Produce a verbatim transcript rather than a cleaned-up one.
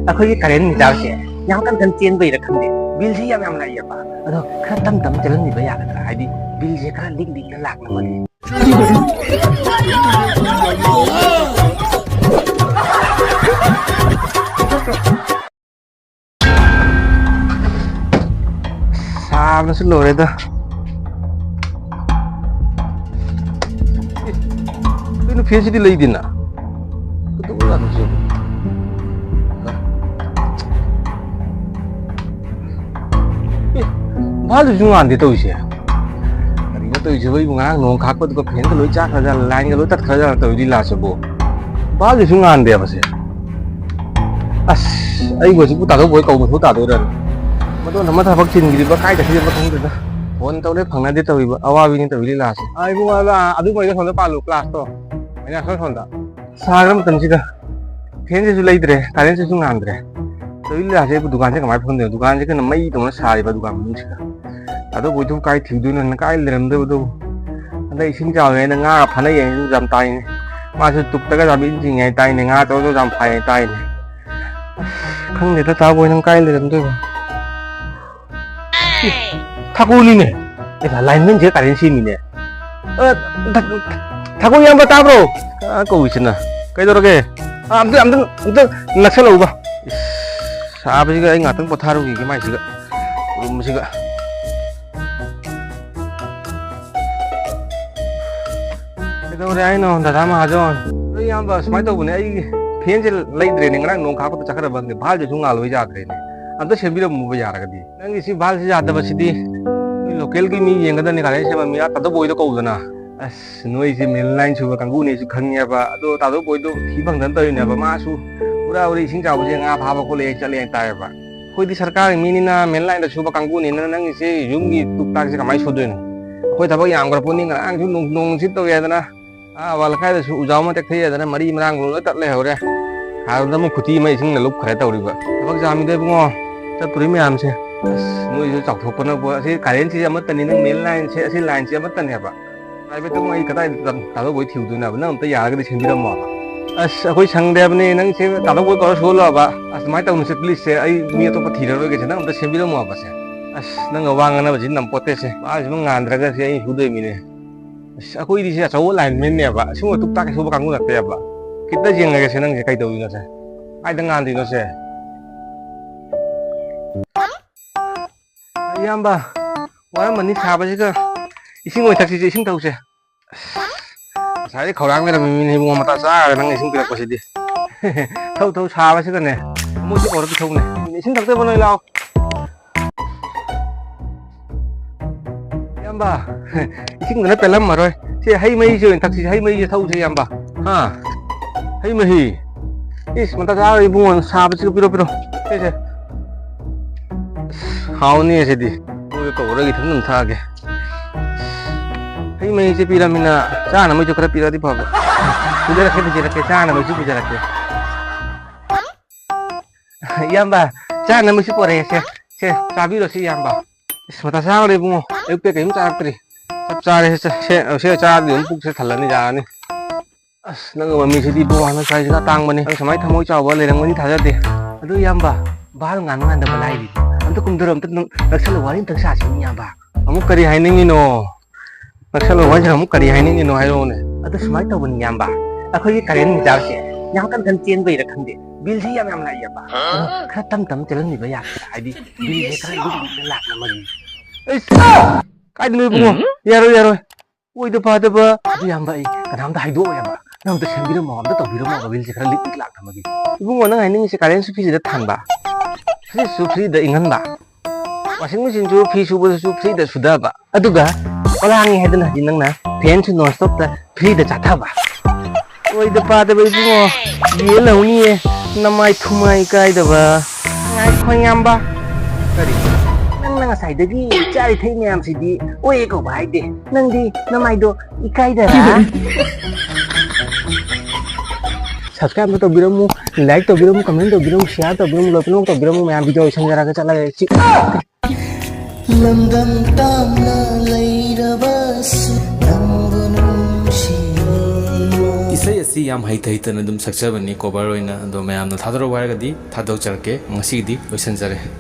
ꯑꯩꯈꯣꯏꯒꯤ ꯀꯔꯦꯟ ꯃꯤꯇꯔꯁꯦ ꯌꯥꯝ ꯀꯟ ꯀꯟ ꯆꯦꯟꯕꯩꯔ ꯈꯪꯗꯦ, ꯕꯤꯜꯁꯦ ꯌꯥꯝ ꯌꯥꯝ ꯂꯥꯛꯏꯌꯦꯕ꯫ ꯑꯗꯣ ꯈꯔ ꯇꯝ ꯇꯝ ꯆꯠꯍꯟꯕꯤꯕ ꯌꯥꯒꯗ꯭ꯔꯥ? ꯍꯥꯏꯗꯤ ꯕꯤꯜꯁꯦ ꯈꯔ ꯂꯤꯛ ꯂꯤꯛꯅ ꯂꯥꯛꯅꯕ꯫ ꯁꯥꯕꯅꯁꯨ ꯂꯣꯏꯔꯦꯗ꯫ ꯑꯦ, ꯀꯩꯅꯣ ꯐꯦꯟꯁꯤꯗꯤ ꯂꯩꯗꯦꯅ? ꯀꯩꯗꯧꯔꯖꯥꯠꯅꯣ ꯁꯤꯕꯣ? ꯑꯦ, ꯚꯥꯜꯁꯤꯁꯨ ꯉꯥꯟꯗꯦ ꯇꯧꯔꯤꯁꯦ꯫ ꯀꯔꯤꯅꯣ ꯇꯧꯔꯤꯁꯤꯕꯣ? ꯑꯩꯕꯨ ꯉꯔꯥꯡ ꯅꯣꯡ ꯈꯥꯛꯄꯗꯨꯒ ꯐꯦꯟꯒ ꯂꯣꯏ ꯆꯥꯛꯈ꯭ꯔꯖꯥꯠꯂ, ꯂꯥꯏꯟꯒ ꯂꯣꯏ ꯇꯠꯈ꯭ꯔꯖꯥꯠꯂ ꯇꯧꯔꯤ ꯂꯤꯂꯥꯁꯤꯕꯨ? ꯚꯥꯜꯁꯤꯁꯨ ꯉꯥꯟꯗꯦꯕꯁꯦ꯫ ꯑꯁ, ꯑꯩꯕꯨ ꯍꯧꯖꯤꯛꯄꯨ ꯇꯥꯗꯧꯕ ꯑꯣꯏ ꯀꯧꯕ ꯊꯣꯛ ꯇꯥꯗꯣꯏꯔꯥꯅꯦ? ꯃꯗꯣꯟ ꯑꯃ ꯊꯕꯛ ꯆꯤꯟꯈ꯭ꯔꯤꯕ ꯀꯥꯏ ꯆꯠꯈ꯭ꯔꯤꯕ ꯈꯪꯗꯦꯗ꯫ ꯐꯣꯟ ꯇꯧꯔꯦ ꯐꯪꯅꯗꯦ ꯇꯧꯔꯤꯕ, ꯑꯋꯥꯕꯤꯅꯦ ꯇꯧꯔꯤ ꯂꯤꯂꯥꯁꯦ꯫ ꯑꯥ, ꯏꯕꯨꯡꯉꯣ, ꯑꯗꯨ, ꯑꯗꯨ ꯃꯣꯏꯗ ꯁꯣꯝꯗ ꯄꯥꯜꯂꯨ, ꯀ꯭ꯂꯥꯁꯇꯣ꯫ ꯃꯩꯅꯥꯁ ꯁꯣꯝꯗ꯫ ꯁꯥꯈ꯭ꯔ ꯃꯇꯝꯁꯤꯗ ꯐꯦꯟꯁꯤꯁꯨ ꯂꯩꯗ꯭ꯔꯦ, ꯀꯔꯦꯟꯁꯤꯁꯨ ꯉꯥꯟꯗ꯭ꯔꯦ꯫ ꯇꯧꯔꯤ ꯂꯤꯂꯥꯁꯦ ꯑꯩꯕꯨ ꯗꯨꯀꯥꯟꯁꯦ ꯀꯃꯥꯏꯅ ꯐꯝꯗꯣꯏꯅꯣ? ꯗꯨꯀꯥꯟꯁꯦ ꯀꯩꯅꯣ ꯃꯩ ꯇꯧꯅ ꯁꯥꯔꯤꯕ ꯗꯨꯀꯥꯟ ꯃꯅꯨꯡꯁꯤꯗ꯫ ꯇꯥꯗꯧꯕꯣꯏꯗꯨꯕꯨ ꯀꯥꯏ ꯊꯤꯗꯣꯏꯅꯣ? ꯀꯥꯏ ꯂꯩꯔꯝꯗꯣꯏꯕꯗꯨꯕꯨ? ꯍꯟꯗꯛ ꯏꯁꯤꯡ ꯆꯥꯎꯔꯤꯉꯩꯗ ꯉꯥꯒ ꯐꯥꯅꯩ ꯍꯥꯏꯅꯁꯨ ꯌꯥꯝ ꯇꯥꯏꯅꯦ꯫ ꯃꯥꯁꯨ ꯇꯨꯞꯇꯒ ꯌꯥꯝ ꯏꯟ ꯆꯤꯡꯉꯦ ꯍꯥꯏ ꯇꯥꯏꯅꯦ꯫ ꯉꯥ ꯑꯆꯧ ꯑꯆꯧ ꯌꯥꯝ ꯐꯥꯏ ꯍꯥꯏ ꯇꯥꯏꯅꯦ꯫ ꯑꯁ, ꯈꯪꯗꯦꯗ ꯇꯥꯕꯣꯏ ꯅꯪ ꯀꯥꯏ ꯂꯩꯔꯝꯗꯣꯏꯕ? ꯑꯦ, ꯊꯥꯀꯨꯅꯤꯅꯦ꯫ ꯑꯦ, ꯂꯥꯏꯟꯃꯦꯟꯁꯦ ꯀꯔꯦꯟ ꯁꯦꯝꯃꯤꯅꯦ꯫ ꯑ, ꯊ-, ꯊ-, ꯊꯥꯀꯨ ꯏꯌꯥꯝꯕ ꯇꯥꯕ꯭ꯔꯣ? ꯑ, ꯀꯧꯏꯁꯤꯅ꯫ ꯀꯩꯗꯧꯔꯒꯦ? ꯑ, ꯑꯝꯇ, ꯑꯝꯇ, ꯑꯝꯇ ꯅꯛꯁꯜꯂꯛꯎꯕ꯫ ꯏꯁ, ꯁꯥꯕꯁꯤꯒ ꯑꯩ ꯉꯥꯛꯇꯪ ꯄꯣꯊꯥꯔꯨꯈꯤꯒꯦ ꯃꯥꯏꯁꯤꯒ꯫ ꯔꯨꯝꯁꯤꯒ꯫ ꯀꯩꯗꯧꯔꯦ ꯍꯥꯏꯅꯣ, ꯗꯗꯥ ꯃꯍꯥꯖꯣꯟ? ꯑꯗꯣ ꯏꯌꯥꯝꯕ, ꯁꯨꯃꯥꯏꯅ ꯇꯧꯕꯅꯦ, ꯑꯩꯒꯤ ꯐꯦꯟꯁꯦ ꯂꯩꯗ꯭ꯔꯦꯅꯦ, ꯉꯔꯥꯡ ꯅꯣꯡ ꯈꯥꯛꯄꯗ ꯆꯠꯈ꯭ꯔꯕ ꯈꯪꯗꯦ, ꯚꯥꯜꯁꯤꯁꯨ ꯉꯥꯜꯂꯣꯏ ꯌꯥꯗ꯭ꯔꯦꯅꯦ, ꯑꯝꯇ ꯁꯦꯝꯕꯤꯔꯝꯃꯨꯕ ꯌꯥꯔꯒꯗꯤ꯫ ꯅꯪꯒꯤ ꯁꯤ ꯚꯥꯜꯁꯤ ꯌꯥꯗꯕꯁꯤꯗꯤ ꯃꯤ ꯂꯣꯀꯦꯜꯒꯤ ꯃꯤ ꯌꯦꯡꯒꯗꯕꯅꯤ, ꯀꯥꯂꯦꯟ ꯁꯦꯝꯕ ꯃꯤ, ꯑꯥ ꯇꯥꯗꯧꯕꯣꯏꯗꯣ ꯀꯧꯗꯅ꯫ ꯑꯁ, ꯅꯣꯏꯁꯦ ꯃꯦꯟ ꯂꯥꯏꯟ ꯁꯨꯕ ꯀꯥꯡꯕꯨꯅꯦꯁꯨ ꯈꯪꯉꯦꯕ, ꯑꯗꯣ ꯇꯥꯗꯧꯕꯣꯏꯗꯣ ꯊꯤ ꯐꯪꯗꯅ ꯇꯧꯔꯤꯅꯦꯕ, ꯃꯥꯁꯨ ꯄꯨꯔꯥ ꯎꯔꯤ ꯏꯁꯤꯡ ꯆꯥꯎꯕꯁꯦ ꯉꯥ ꯐꯥꯕ ꯈꯣꯠꯂꯦ ꯆꯠꯂꯦ ꯍꯥꯏ ꯇꯥꯏꯌꯦꯕ꯫ ꯑꯩꯈꯣꯏꯗꯤ ꯁꯔꯀꯥꯔꯒꯤ ꯃꯤꯅꯤꯅ ꯃꯦꯟ ꯂꯥꯏꯟꯗ ꯁꯨꯕ ꯀꯥꯡꯕꯨꯅꯤꯅ ꯅꯪꯒꯤꯁꯦ ꯌꯨꯝꯒꯤ ꯇꯨꯛ ꯇꯥꯛꯁꯦ ꯀꯃꯥꯏꯅ ꯁꯨꯗꯣꯏꯅꯣ? ꯑꯩꯈꯣꯏ ꯊꯕꯛ ꯌꯥꯝꯈ꯭ꯔ ꯄꯣꯠꯅꯤ, ꯉꯔꯥꯡꯁꯨ ꯅꯣꯡ, ꯅꯣꯡ ꯅꯨꯡꯁꯤꯠ ꯇꯧꯋꯦ ꯍꯥꯏꯗꯅ ꯑꯥ ꯋꯥꯜ ꯂꯩꯀꯥꯏꯗꯁꯨ ꯎꯖꯥꯎ ꯑꯃ ꯇꯦꯛꯊꯩ ꯍꯥꯏꯗꯅ ꯃꯔꯤ ꯃꯔꯥꯡ ꯂꯣꯏ ꯇꯠ ꯂꯩꯍꯧꯔꯦ꯫ ꯍꯥꯟꯅꯗ ꯑꯃꯨꯛ ꯈꯨꯇꯤ ꯑꯃ ꯏꯁꯤꯡꯅ ꯂꯨꯞꯈ꯭ꯔꯦ ꯇꯧꯔꯤꯕ꯫ ꯊꯕꯛ ꯌꯥꯝꯃꯤꯗ ꯏꯕꯨꯡꯉꯣ, ꯆꯠꯇꯣꯔꯤ ꯃꯌꯥꯝꯁꯦ꯫ ꯑꯁ, ꯅꯣꯏꯁꯨ ꯆꯥꯎꯊꯣꯛꯄꯅꯕꯨ, ꯑꯁꯤ ꯀꯔꯦꯟꯁꯤ ꯑꯃꯠꯇꯅꯤ, ꯅꯪ ꯃꯦꯟ ꯂꯥꯏꯟꯁꯦ, ꯑꯁꯤ ꯂꯥꯏꯟꯁꯦ ꯑꯃꯠꯇꯅꯦꯕ꯫ ꯄ꯭ꯔꯥꯏꯚꯦꯠꯇ ꯑꯃꯨꯛ ꯑꯩ ꯀꯗꯥꯏꯗ ꯇꯥꯗꯧꯕꯩ ꯊꯤꯔꯨꯗꯣꯏꯅꯣꯕ? ꯅꯪ ꯑꯝꯇ ꯌꯥꯔꯒꯗꯤ ꯁꯦꯝꯕꯤꯔꯝꯃꯣꯕ꯫ ꯑꯁ, ꯑꯩꯈꯣꯏ ꯁꯪꯗꯦ ꯍꯥꯏꯕꯅꯦ, ꯅꯪꯁꯦ ꯇꯥꯂꯣ ꯕꯣꯏ ꯀꯧꯔ ꯁꯨꯍꯜꯂꯣ ꯍꯥꯏꯕ꯫ ꯑꯁ, ꯑꯗꯨꯃꯥꯏꯅ ꯇꯧꯅꯨꯁꯦ, please ꯁꯦ, ꯑꯩ ꯃꯤ ꯑꯇꯣꯞꯄ ꯊꯤꯔꯔꯣꯏꯒꯦꯁꯦ, ꯅꯪ ꯑꯝꯇ ꯁꯦꯝꯕꯤꯔꯝꯃꯣ ꯍꯥꯏꯕꯁꯦ꯫ ꯑꯁ, ꯅꯪꯒ ꯋꯥ ꯉꯥꯡꯅꯕꯁꯤ ꯅꯝꯄꯣꯠꯇꯦꯁꯦ, ꯃꯥꯁꯤꯃ ꯉꯥꯟꯗ꯭ꯔꯒ ꯁꯤ ꯑꯩ ꯁꯨꯗꯣꯏ ꯃꯤꯅꯦ꯫ ꯑꯁ, ꯑꯩꯈꯣꯏꯗꯤ ꯁꯤ ꯑꯆꯧꯕ ꯂꯥꯏꯟꯃꯦꯟꯅꯦꯕ, ꯁꯤꯒꯨꯝꯕ ꯇꯨꯛ ꯇꯥꯛ ꯁꯨꯕ ꯀꯥꯡꯕꯨ ꯅꯠꯇꯦꯕ꯫ ꯈꯤꯇ ꯌꯦꯡꯉꯒꯦꯁꯦ, ꯅꯪꯁꯦ ꯀꯩꯗꯧꯔꯤꯅꯣꯁꯦ, ꯀꯥꯏꯗ ꯉꯥꯟꯗꯣꯏꯅꯣꯁꯦ? ꯏꯌꯥꯝꯕ, ꯋꯥꯔꯝꯃꯅꯤ ꯁꯥꯕꯁꯤꯒ, ꯏꯁꯤꯡ ꯑꯣꯏꯅ ꯊꯛꯁꯤꯁꯦ, ꯏꯁꯤꯡ ꯊꯛꯁꯦ꯫ ꯉꯁꯥꯏꯗꯤ ꯈꯧꯔꯥꯡ ꯂꯩꯔꯝꯃꯤ ꯃꯤꯅꯦ ꯏꯕꯨꯡꯉꯣ, ꯃꯇꯥ ꯆꯥꯔꯒ ꯅꯪꯅ ꯏꯁꯤꯡ ꯄꯤꯔꯛꯄꯁꯤꯗꯤ꯫ ꯊꯧ ꯊꯧ ꯁꯥꯕꯁꯤꯗꯅꯦ, ꯃꯣꯏꯁꯨ ꯀꯧꯔ ꯄꯤꯊꯧꯅꯦ꯫ ꯏꯁꯤꯡ ꯊꯛꯇꯣꯏꯕ ꯅꯣꯏ ꯂꯥꯛꯑꯣ꯫ ꯏꯌꯥꯝꯕ, ꯏꯁꯤꯡꯗꯨꯅ ꯄꯦꯜꯂꯝꯃꯔꯣꯏ꯫ ꯁꯤ ꯍꯩ ꯃꯍꯤꯁꯦ ꯑꯣꯏꯅ ꯊꯛꯁꯤ, ꯍꯩ ꯃꯍꯤꯁꯦ ꯊꯧꯁꯦ ꯏꯌꯥꯝꯕ꯫ ꯍꯥ? ꯍꯩ ꯃꯍꯤ? ꯏꯁ, ꯃꯇꯥ ꯆꯥꯔꯒ ꯏꯕꯨꯡꯉꯣ, ꯁꯥꯕꯁꯤꯒ ꯄꯤꯔꯣ, ꯄꯤꯔꯣ꯫ ꯁꯦ, ꯁꯦ꯫ ꯑꯁ, ꯍꯥꯎꯅꯤ ꯁꯤꯗꯤ꯫ ꯃꯣꯏꯒ ꯀꯧꯔꯒ ꯏꯊꯟ ꯑꯗꯨꯝ ꯊꯛꯑꯒꯦ꯫ ꯍꯩ ꯃꯍꯤꯁꯦ ꯄꯤꯔꯃꯤꯅ ꯆꯥꯅꯕꯩꯁꯨ ꯈꯔ ꯄꯤꯔꯛꯑꯗꯤ ꯐꯕ꯫ ꯄꯨꯖꯔꯛꯀꯦ, ꯄꯨꯖꯔꯛꯀꯦ, ꯆꯥꯅꯕꯩꯁꯨ ꯄꯨꯖꯔꯛꯀꯦ꯫ ꯏꯌꯥꯝꯕ, ꯆꯥꯅꯕꯩꯁꯨ ꯄꯣꯔꯛꯑꯦ꯫ ꯁꯦ, ꯁꯦ, ꯆꯥꯕꯤꯔꯣ ꯁꯤ, ꯏꯌꯥꯝꯕ꯫ ꯏꯁ, ꯃꯇꯥ ꯆꯥꯈ꯭ꯔꯦ ꯏꯕꯨꯡꯉꯣ꯫ ꯑꯌꯨꯛꯇ ꯀꯔꯤꯝ ꯆꯥꯔꯛꯇ꯭ꯔꯤ꯫ ꯆꯞ ꯆꯥꯔꯦ꯫ ꯁꯦ, ꯁꯦ, ꯁꯦ, ꯆꯥꯔꯗꯤ ꯑꯗꯨꯝ ꯄꯨꯛꯁꯦ ꯊꯜꯂꯅꯤ, ꯌꯥꯔꯅꯤ꯫ ꯑꯁ, ꯅꯪꯒꯤ ꯃꯃꯤꯁꯤꯗꯤ ꯏꯕꯨꯡꯉꯣ, ꯍꯟꯗꯛ ꯁ꯭ꯋꯥꯏꯁꯤꯒ ꯇꯥꯡꯕꯅꯤ꯫ ꯅꯪ ꯁꯨꯃꯥꯏꯅ ꯊꯃꯣꯏ ꯆꯥꯎꯕ ꯂꯩꯔꯝꯒꯅꯤ ꯊꯥꯖꯗꯦ꯫ ꯑꯗꯨ ꯏꯌꯥꯝꯕ, ꯚꯥꯜ ꯉꯥꯟꯕ ꯉꯥꯟꯗꯕ ꯂꯥꯏꯔꯤ꯫ ꯑꯝꯇ ꯀꯨꯝꯊꯔꯣ, ꯑꯝꯇ ꯅꯪ ꯅꯛꯁꯜꯂ ꯋꯥꯔꯤ ꯑꯝꯇꯪ ꯁꯥꯁꯤꯅꯦ ꯏꯌꯥꯝꯕ꯫ ꯑꯃꯨꯛ ꯀꯔꯤ ꯍꯥꯏꯅꯤꯡꯉꯤꯅꯣ? ꯅꯛꯁꯜꯂꯣ ꯍꯥꯏꯁꯤꯅ ꯑꯃꯨꯛ ꯀꯔꯤ ꯍꯥꯏꯅꯤꯡꯉꯤꯅꯣ ꯍꯥꯏꯔꯛꯑꯣꯅꯦ꯫ ꯑꯗꯨ ꯁꯨꯃꯥꯏꯅ ꯇꯧꯕꯅꯤ ꯏꯌꯥꯝꯕ, ꯑꯩꯈꯣꯏꯒꯤ ꯀꯔꯦꯟ ꯃꯤꯇꯔꯁꯦ ꯌꯥꯝ ꯀꯟ ꯀꯟ ꯆꯦꯟꯕꯩꯔ ꯈꯪꯗꯦ, ꯕꯤꯜꯁꯤ ꯌꯥꯝ ꯌꯥꯝ ꯂꯥꯛꯑꯦꯕ꯫ ꯑꯗꯣ ꯈꯔ ꯇꯝ ꯇꯝ ꯆꯦꯜꯍꯟꯕꯤꯕ ꯌꯥꯒꯗ꯭ꯔꯥ? ꯍꯥꯏꯗꯤ ꯕꯤꯜꯁꯦ ꯈꯔ ꯂꯤꯛ ꯂꯤꯛꯅ ꯂꯥꯛꯅꯕꯒꯤ꯫ ꯑꯩꯁ! ꯀꯥꯏꯗꯅꯣ ꯏꯕꯨꯡꯉꯣ? ꯌꯥꯔꯣꯏ, ꯌꯥꯔꯣꯏ꯫ ꯑꯣꯏꯗ ꯄꯥꯗꯕ꯫ ꯑꯗꯨ ꯏꯌꯥꯝꯕ, ꯑꯩ ꯀꯅꯥꯝꯇ ꯍꯥꯏꯗꯣꯛꯑꯣꯏꯕ꯫ ꯅꯪ ꯑꯝꯇ ꯁꯦꯝꯕꯤꯔꯝꯃꯣ, ꯑꯝꯇ ꯇꯧꯕꯤꯔꯝꯃꯣ, ꯕꯤꯜꯁꯦ ꯈꯔ ꯂꯤꯛ ꯂꯤꯛ ꯂꯥꯛꯅꯕꯒꯤ꯫ ꯏꯕꯨꯡꯉꯣ, ꯅꯪ ꯍꯥꯏꯅꯤꯡꯉꯤꯁꯦ ꯀꯔꯦꯟꯁꯨ ꯐꯤꯁꯤꯗ ꯊꯥꯟꯕ, ꯐ꯭ꯔꯤꯖꯁꯨ ꯐ꯭ꯔꯤꯗ ꯏꯪꯍꯟꯕ, ꯋꯥꯁꯤꯡ ꯃꯦꯆꯤꯟꯁꯨ ꯐꯤ ꯁꯨꯕꯗꯁꯨ ꯐ꯭ꯔꯤꯗ ꯁꯨꯊꯕ, ꯑꯗꯨꯒ ꯄꯣꯂꯥꯡꯉꯤ ꯍꯥꯏꯗꯅ ꯍꯧꯖꯤꯛ ꯅꯪꯅ ꯐꯦꯟꯁꯨ ꯅꯣꯟ ꯁ꯭ꯇꯣꯞꯇ ꯐ꯭ꯔꯤꯗ ꯆꯥꯊꯕ꯫ ꯑꯣꯏꯗ ꯄꯥꯗꯕ ꯏꯕꯨꯡꯉꯣ, ꯌꯦꯟ ꯂꯧꯅꯤꯌꯦ, ꯅꯃꯥꯏ ꯊꯨꯃꯥꯏ ꯀꯥꯏꯗꯕ꯫ ꯉꯥꯏꯈꯣ ꯏꯌꯥꯝꯕ꯫ ꯀꯔꯤ? ꯅꯪꯅ ꯉꯁꯥꯏꯗꯒꯤ ꯆꯥꯔꯤ ꯊꯛꯏ ꯃꯌꯥꯝꯁꯤꯗꯤ ꯑꯣꯏ ꯀꯧꯕ ꯍꯥꯏꯗꯦ꯫ ꯅꯪꯗꯤ ꯅꯃꯥꯏꯗꯣ ꯏꯀꯥꯏꯗꯔꯥ? Subscribe ꯑꯝꯇ ꯇꯧꯕꯤꯔꯝꯃꯨ, like ꯇꯧꯕꯤꯔꯝꯃꯨ, comment ꯇꯧꯕꯤꯔꯝꯃꯨ, share ꯇꯧꯕꯤꯔꯝꯃꯨ, ꯂꯣꯏꯅꯃꯛ ꯇꯧꯕꯤꯔꯝꯃꯨ ꯃꯌꯥꯝ, video ꯂꯣꯏꯁꯟꯖꯔꯒ ꯆꯠꯂꯒꯦ꯫ ꯆꯤ-, ꯂꯝꯗꯝ ꯇꯥꯝꯅ ꯂꯩꯔꯕꯁꯨ ꯅꯪꯕꯨ ꯅꯨꯡꯁꯤꯅꯤꯡꯕ꯫ ꯏꯁꯩ ꯑꯁꯤ ꯌꯥꯝ ꯍꯩꯇ ꯍꯩꯇꯅ ꯑꯗꯨꯝ ꯁꯛꯆꯕꯅꯤ, cover ꯑꯣꯏꯅ꯫ ꯑꯗꯣ ꯃꯌꯥꯝꯅ ꯊꯥꯗꯣꯔꯛꯑꯣ ꯍꯥꯏꯔꯒꯗꯤ ꯊꯥꯗꯣꯛꯆꯔꯛꯀꯦ꯫ ꯉꯁꯤꯒꯤꯗꯤ ꯂꯣꯏꯁꯤꯟꯖꯔꯦ꯫